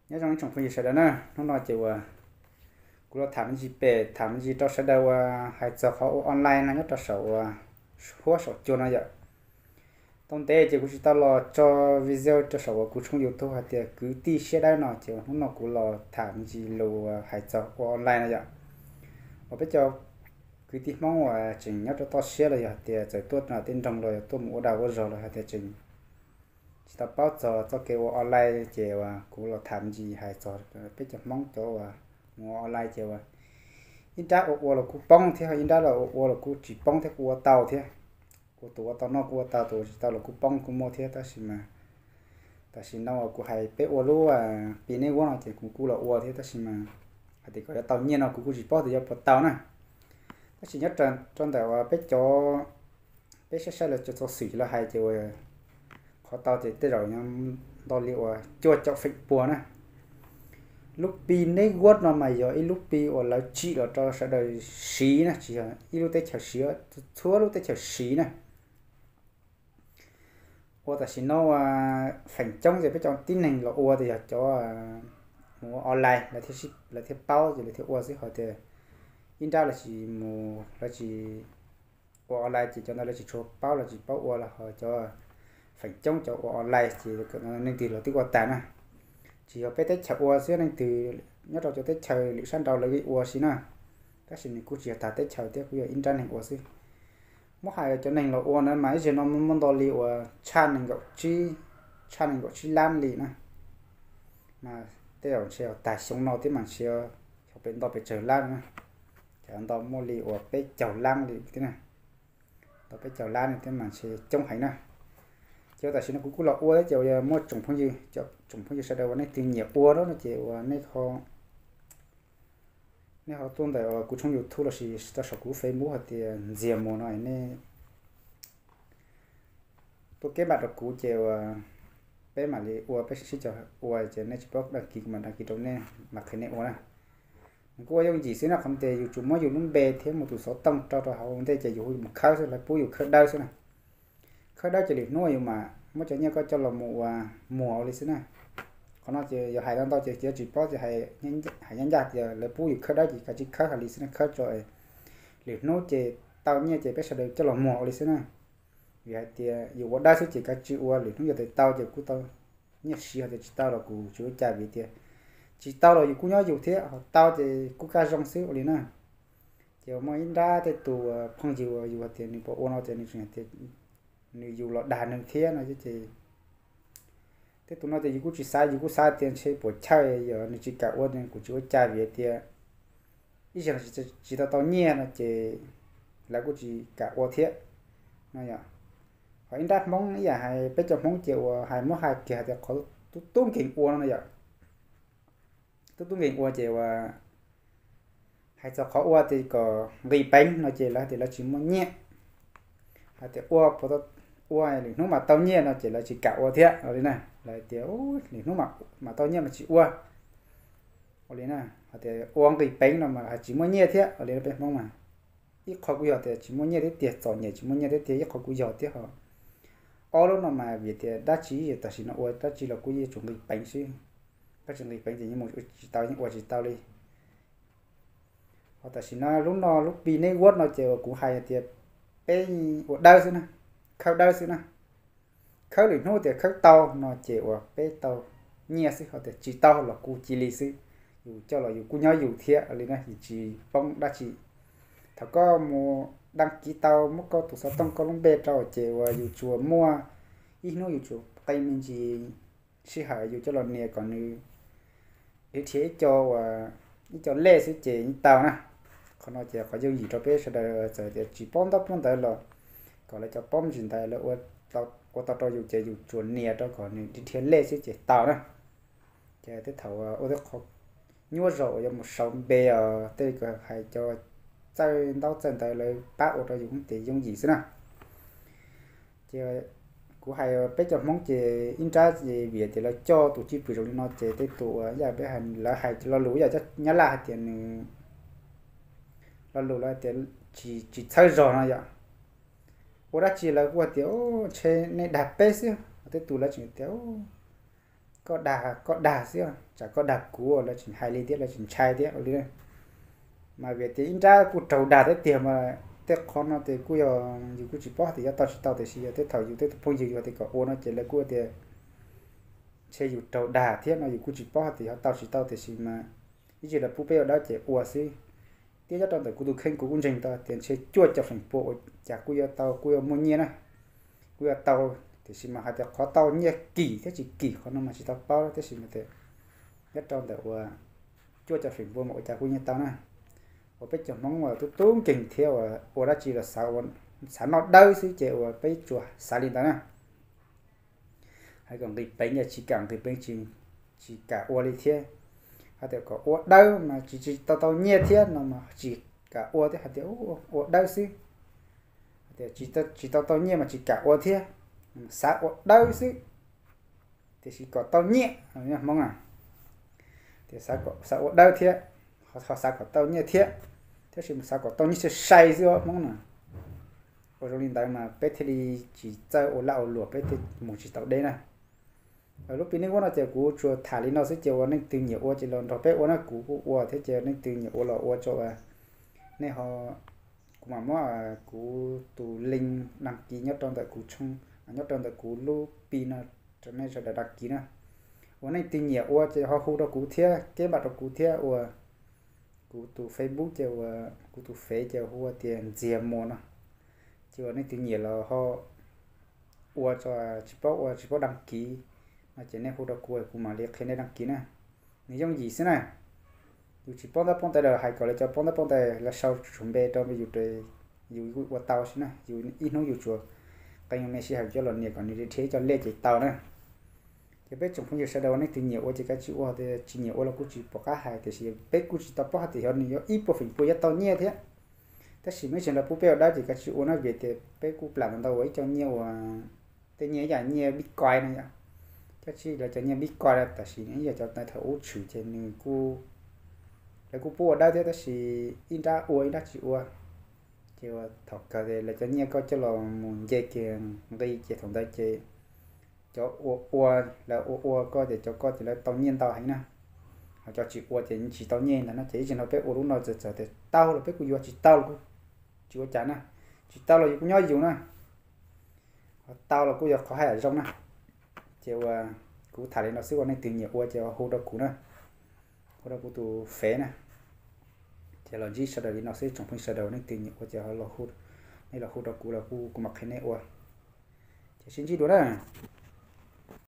Nyob zoo ib tsoom phooj ywg sawv daws na, hnub no ces uas kuv los tham me ntsis pem tham me ntsis rau sawv daws uas hais txog qhov ua online no nyob rau saum uas huab saum cua no yom. Tau ntev ces kuv tsis tau los tso video rau saum uas kuv tshooj YouTube hais tias kwv tij siab dawb no ces hnub no kuv los tham me ntsis lus uas hais txog ua online no yom. Uas peb cov kwv tij Hmoob uas tseem nyob rau toj siab los yog hais tias txawm tuaj tej nroog los yog tuaj mus ua dag ua zog los hais tias tseem tsis tau paub txog txoj kev ua online ces uas kuv los tham me ntsis hais txog peb cov Hmoob cov uas mus ua online ces uas ib nrab ua ua los kuj poob thiab, ib nrab los ua ua los kuj tsis poob thiab, kuj ua tau thiab. Kuv tus ua tau noj kuj ua tau, tus ua tsis tau los kuj poob kuj muaj thiab, tab sis mas tam sim no uas kuv hais peb ua lub pi network no ces kuv kuj los ua thiab, tab sis mas hais tias kom yuav tau nyiaj no kuv kuj tsis paub tias yuav puas tau na. Tab sis nyob rau ntawm uas peb cov, peb saib saib lawv cov xov xwm lawv hais ces uas qhov tau ces tej zaum nto li uas cuaj caum feem pua na. Lub pi network no mas yog ib lub pi uas lawv tsim los rau sawv daws siv na, tsis yog ib lub teb chaws siv, txhua lub teb chaws siv na. Ua tam sim no feem coob ces peb cov tib neeg los ua ces yog cov mus ua online lawv thiaj paub ces lawv thiaj ua xwb, ho tias ib nrab lawv tsis mus, lawv tsis ua online ces cov ntawd lawv tsis tshua paub, lawv tsis paub ua los ho cov feem coob cov ua online ces leej twg los twb ua tag na. Tsis yog peb teb chaws ua xwb, leej twg nyob rau cov teb chaws lwm sab nraud lawv ua si na. Tab sis nws kuj tsis yog tag teb chaws thiab, kuj yog ib nrab neeg ua xwb. Muab hais cov neeg los ua na mas ib zaug no muaj nto li uas tshaj nees nkaum tsib, tshaj nees nkaum tsib lab li na. Mas tej zaum ntshe tag xyoo no thiab mas ntshe xyov pem nto pes tsawg lab na. Ces nto muaj li uas peb caug lab li thiab na. Nto peb caug lab li thiab mas ntshe coob heev na. Ces tam sim no kuv kuj los ua thiab ces uas yog muaj tsoom phooj ywg, tsoom phooj ywg sawv daws uas nej twg nyiam ua no ces uas nej ho tuaj ntawm kuv tshooj YouTube lossis rau saum kuv Facebook hais tias Ntxiag Muas no nej tuaj keb npam rau kuv ces uas peb mam li ua, peb sib cog ua ces nej tsis paub đăng ký kuv mam đăng ký rau nej mas qhia nej ua na. Nws kuj ua yooj yim xwb na, qhov tias yus tsuas muab yus lub npe thiab mus tus xov tooj rau rau hauv ua ntej ces yus hu mus khawb xwb, lawv pub yus khawb dawb xwb na. Khawb dawb ces lwm hnub yus mam muab cov nyiaj koj coj los mus ua muag ua li xwb na. Qhov no ces yog hais tau ntau ces tsis paub ces hais ncaj ncaj tias lawv pub yus khawb dawb ces kav tsij khawb hais li xwb na, khawb tso lwm hnub ces tau nyiaj ces peb sawv daws coj los muag ua li xwb na. Vim hais tias yus ua dawb xwb ces kav tsij ua, lwm hnub yog tias tau ces kuj tau nyiaj siv, hais tias tsis tau los kuv tsis ua cas vim tias tsis tau los yus kuj nyob yus thiab, ho tau ces kuj kaj zoo xwb ua li na. Ces muaj ib nrab tej tus phooj ywg uas yus hais tias nws puas ua no ces nws tseem hais tias nws yus los dag nws thiab no ces tej tus no ces yus kuj tsis xav, yus kuj xav tias ntshe puas chawj, yog nws tsis kam ua kuv tsis ua cas vim tias ib zaug tsis tau tau nyiaj no ces lawv kuj tsis kam ua thiab no yom. Ho ib nrab Hmoob ib yam hais peb cov Hmoob ces uas hais muab hais kiag hais tias qhov tub tub nkeeg ua no yom. Tub tub nkeeg ua ces uas hais txog qhov ua tias kom nqis peev no ces lawv hais tias lawv tsis muaj nyiaj. Hais tias ua, ua lwm hnub mas tau nyiaj no ces lawv tsis kam ua thiab li na. Lawv hais tias lwm hnub mam tau nyiaj mas tsis ua ua li na. Hais tias ua nqis peev no mas hais tsis muaj nyiaj thiab ua li na peb Hmoob mas. Ib qho kuj yog tias tsis muaj nyiaj thiab tiag, txom nyem tsis muaj nyiaj thiab tiag, ib qho kuj yog thiab ho. Ob lub no mas vim tias dab tsi tam sim no ua dab tsi los kuj yeej tsuas nqis peev xwb. Dab tsi nqis peev ces yeej mus tsis tau, yeej ua tsis tau li. Ho tam sim no lub no lub pi network no ces uas kuv hais tias peb ua dawb xwb na, khawb dawb xwb na. Khawb lwm hnub tias khawb tau no ces uas peb tau nyiaj xwb, ho tias tsis tau los kuj cia li xwb. Yus coj los yus kuj nyob yus thiab li na, yus tsis poob dab tsi. Thaum koj mus đăng ký tau muab koj tus xov tooj koj lub npe rau ces uas yus tsuas muaj ib hnub yus tsuas qee me ntsis sij hawm yus coj los nias kom nws dhia ib co, ib co lej xwb ces yeej tau na. Qhov no ces qhov yooj yim rau peb sawv daws txawm tias tsis paub ntaub paub ntawv los kom lawv cov paub ntsis ntawv lawv ua tau rau yus ces yus tsuas nias rau kom nws dhia lej xwb ces tau na. Ces tej thaum ua tej qho nyuaj zog uas yuav mus sau npe os tej hais cov txawj ntaub txawj ntawv lawv pab ua rau yus ces yooj yim xwb na. Ces kuv hais peb cov Hmoob ces ib nrab ces vim tias lawv coj tus cwj pwm zoo li no ces tej tus uas yam peb hais lawv hais lo lus yam Nyab Laj hais tias nws, lo lus lawv tias tsis txhawb zog no yom. Ua dab tsi lawv kuj hais tias ntshe nej dag peb xwb, tej tus lawv tseem tias koj dag koj dag xwb, tsam koj dag kuv lawv tsis hais li thiab lawv tsis ntshai thiab li. Mas vim tias ib nrab kuj raug dag thiab tiag mas tej qhov no ces kuj yog yus kuj tsis paub tias yuav tau tsis tau, tiam sis yog tej thaum yus tej tus phooj ywg yus tias kom ua no ces lawv kuj tias ntshe yus raug dag thiab no yus kuj tsis paub hais tias yuav tau tsis tau, tiam sis mas ib tsam lawv pub peb ua dawb ces ua xwb. Thiab nyob rau ntawm kuv tus kheej kuv kuj ntseeg tau tias ntshe cuaj caum feem pua ua cas kuj yuav tau, kuj yuav muaj nyiaj na, kuj yuav tau. Tiam sis mas hais tias qhov tau nyiaj kim thiab tsis kim qhov no mas tsis tau paub, tab sis mas tias nyob rau ntawm uas cuaj caum feem pua mas ua cas kuj nyiaj tau na. Uas peb cov Hmoob uas tub tub nkeeg thiab uas ua dab tsi los xav noj dawb xwb ces uas peb tsuas xav li ntawd na. Hais kom nqis peev ces tsis kam nqis peev, tsis kam ua li thiab. Hais tias kom ua dawb mas tsis tsis tau tau nyiaj thiab no mas tsis kam ua thiab, hais tias ua dawb xwb. Hais tias tsis tau tau nyiaj mas tsis kam ua thiab, xav ua dawb xwb, tiam sis kom tau nyiaj, Hmoob na. Tias xav ua dawb thiab, ho xav kom tau nyiaj thiab, tab sis mas xav kom tau nyiaj sai sai xwb Hmoob na. Ua zoo li ntawd mas peb thiaj li tsis txawj ua laj ua luam, peb thiaj mus tsis tau deb na. Lub pib neej guab no ces kuv tsuas tham li no xwb ces uas leej twg nyiam ua ces los nrog peb ua na, kuv kuj ua thiab ces leej twg nyiam ua los ua tso uas nej ho, kuv mam muab kuv tus link đăng ký nyob rau ntawm kuv tshooj, nyob rau ntawm kuv lub pi no rau nej sawv daws đăng ký na. Uas leej twg nyiam ua ces ho hu rau kuv thiab, keb npam rau kuv thiab uas kuv tus Facebook ces uas kuv tus fev ces hu tias Ntxiag Muas no. Ces uas leej twg nyiam los ho ua, tsis paub ua tsis paub đăng ký no ces nej hu rau kuv, kuv mam li qhia nej đăng ký na. Nws yooj yim xwb na. Yus tsis paub ntaub paub ntawv los hais kom lawv cov paub ntaub paub ntawv lawv sau tsum npe rau yus, yus ua tau xwb na. Yus ib hnub yus tsuas qee me sij hawm coj los nias kom nws dhia ib co lej ces tau na. Ces peb tsoom phooj ywg sawv daws uas leej twg nyiam ua ces kav tsij ua, tsis nyiam ua los kuj tsis pom qab hais, tiam sis peb kuj tsis tau paub hais tias yog nws yuav ib puas feem pua yuav tau nyiaj thiab. Tab sis muaj ib txhia lawv pub peb ua dawb ces kav tsij ua na, vim tias peb kuj plam ntau ntau ua ib co nyiaj uas tej nyiaj ib yam nyiaj Bitcoin no yom. Cov tsis lawv cov nyiaj Bitcoin no, tab sis ib yam cov thaum ub tshwm ces nws kuj, lawv kuj pub ua dawb thiab tab sis ib nrab ua ib nrab tsis ua. Ces uas thaum kawg ces lawv cov nyiaj koj coj los mus nce kiag nqi ces thaum ntawd ces cov ua ua, lawv ua ua koj ces cov koj ces lawv tau nyiaj ntau heev na. Ho cov tsis ua ces tsis tau nyiaj ntag no. Ces ib tsam no peb ua lub no txawm txawm tias tau los peb kuj yuav, tsis tau los kuj tsis ua cas na. Tsis tau los yus kuj nyob yus na. Ho tau los kuj yog qhov haj yam zoo na. Ces uas kuv tham li no xwb, uas leej twg nyiam ua ces hu rau kuv na, hu rau kuv tus fev na. Ces los ntsib sawv daws li no xwb tsoom phooj ywg sawv daws, leej twg nyiam ua ces nej los hu rau kuv los kuv mam qhia nej ua. Ces sib ntsib dua na.